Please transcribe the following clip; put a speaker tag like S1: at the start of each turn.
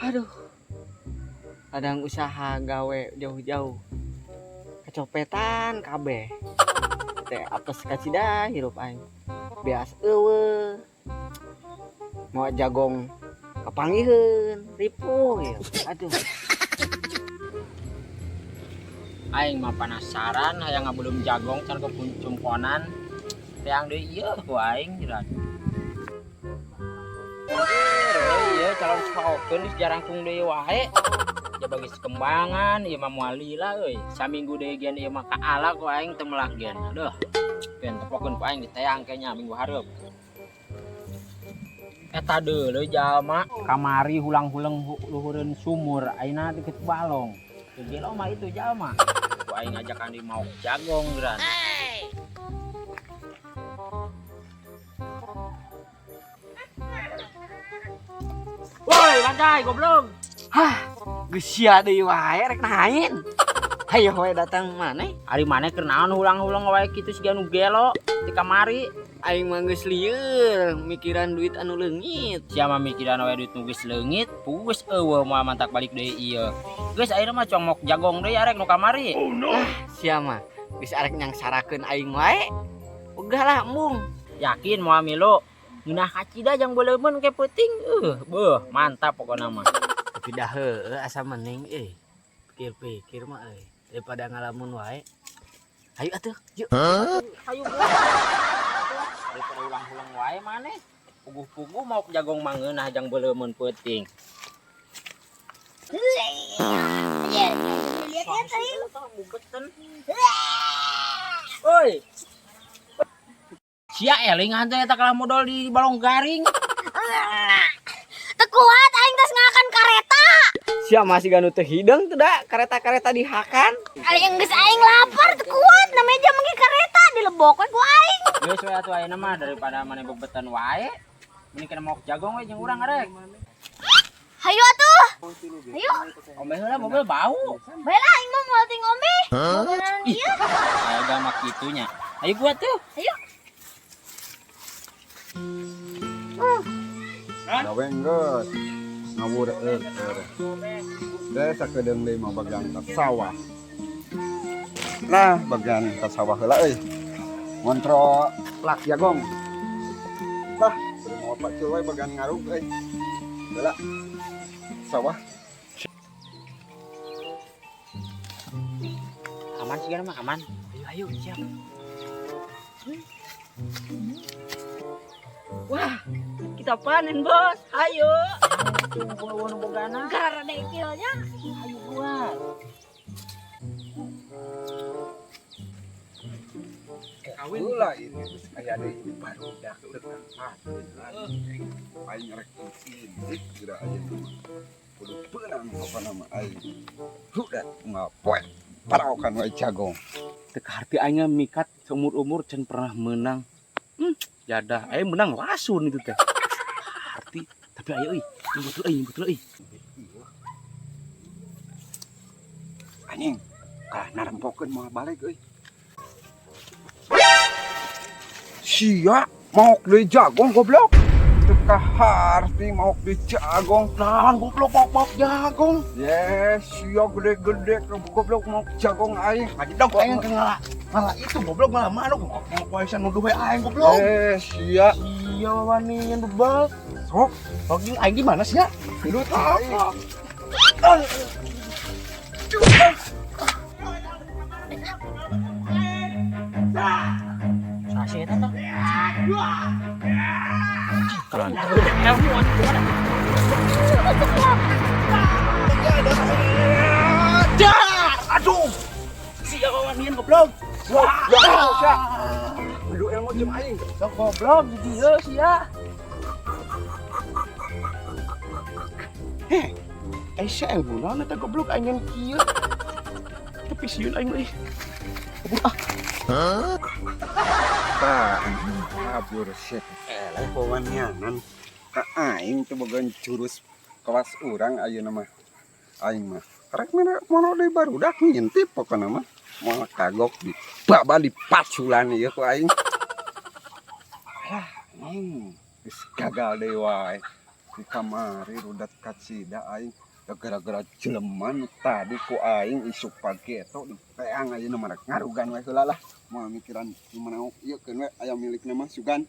S1: Aduh. Kadang usaha gawe jauh-jauh. Kecopetan kabeh. Teh apes kacida hirup aing. Beas euweuh. Mau jagong kapanggiheun, ripuh ya. Aduh.
S2: Aing mah penasaran hayang ngabelum jagong can kepuncumponan. Teang deui ieu ku aing jiran. Iya calon saokeun geus jarangkung deui wae. Ya bagi sekembangan ieu mah moal lila euy. Saminggu deui gen ieu mah kaala ku aing teu melah gen. Aduh. Gen tepokeun ku aing diteang kayaknya minggu hareup. Eta deuleu jalma kamari hulang-huleng luhureun sumur ayeuna deket balong. Teu gelo mah itu jalma. Ku aing ngajakan di maok jagong geran. Woi, bangkai goblok.
S1: Hah, geus sia deui wae rek nain. Hayo we datang maneh.
S2: Ari maneh keur naon hulang-huleng wae kitu siga nu gelo di kamari.
S1: Aing mah geus lieur mikiran duit anu leungit.
S2: Sia mah mikiran wae duit nu geus leungit, pugus eueuh moal mantak balik deui ieu. Geus ayeuna mah cong mok jagong deui arek nu kamari.
S1: Oh no. Ah, sia mah geus arek nyangsarakeun aing wae. Ogah lah embung.
S2: Yakin moal milu. Ngeunah kacida jang beuleumkeun ke peuting. Beuh, mantap pokona mah.
S1: Tapi dah heueuh asa mending euy. Pikir-pikir mah euy daripada ngalamun wae. Hayu atuh, yuk.
S2: Hayu gua. Daripada ulang-ulang wae maneh. Puguh-puguh mau jagong mah ngeunah jang beuleumkeun peuting. Oi. Sia eling hantu eta kalah modal di balong garing.
S3: Teu kuat aing geus ngakan kareta.
S1: Sia masih ganu teu hideung teu da kareta-kareta dihakan.
S3: Ari geus aing lapar teu kuat na meja mangke kareta dilebok we ku aing.
S2: Geus we atuh ayeuna mah daripada maneh bebetan wae. Mending kena maok jagong we jeung urang arek.
S3: Hayu atuh. Hayu.
S2: Ombe heula mobil bau.
S3: Bae lah aing mah moal ting ombe. Beneran ieu.
S2: Aya gamak kitunya. Ayo gua tuh.
S3: Hayu.
S4: Gawe geus ngawur eueur. Deh sakedeung deui mah bagian ka sawah. Nah, bagian ka sawah heula euy. Ngontro plak jagong. Bah, kudu mawa pacul wae bagian ngarug euy. Heula. Sawah.
S2: Aman sih mah aman.
S1: Ayo ayo siap. Wah, kita panen bos. Ayo.
S2: Tunggu nu bogana.
S3: Gara dekilnya.
S2: Ayo gua.
S4: Kawin heula ini geus aya deui barudak teu aing rek intik geura ayeuna mah. Kudu peunang pokona mah aing. Hudat ngapoe. Paraokan wae jagong.
S5: Teu kaharti aing mikat seumur-umur can pernah menang. Jadah, aing menang lasun itu teh. Harti, tapi ayo euy, nyebut euy, nyebut euy.
S4: Anjing, kalah narempokeun moal balik euy. Sia, maok deui jagong goblok. Teu kaharti maok deui jagong.
S5: Naon goblok maok-maok jagong.
S4: Yes, sia gede-gede goblok maok jagong aing.
S5: Ngaji dong aing ke ngalah. Malah itu goblok malah manuk maok wae nuduh we aing goblok.
S4: Sia.
S5: Sia wawanian bebal.
S4: Sok,
S5: Sok jeung aing di mana sia?
S4: lu aing.
S2: Sase eta tah.
S5: Aduh. Sia wawanian goblok.
S4: Wah, ya, sia. Lu ilmu jeung aing.
S5: Sok goblok di dieu sia. Heh, eh sia ilmu naon eta goblok aing ngan kieu. Tapi sieun aing euy. Kabur ah.
S4: Tah, kabur sia. Eleh wawanianan. Ka aing teu boga jurus kelas urang ayeuna mah. Aing mah rek mana mono deui barudak ngintip pokona mah. Moal kagok di baba di paculan ieu ku aing. Alah, anjing geus gagal deui wae. Di kamari rudat kacida aing da gara-gara jelema nu tadi ku aing isuk pagi eta diteang ayeuna mah rek ngarugan we heula lah. Moal mikiran nu mana ieu keun we aya milikna mah sugan.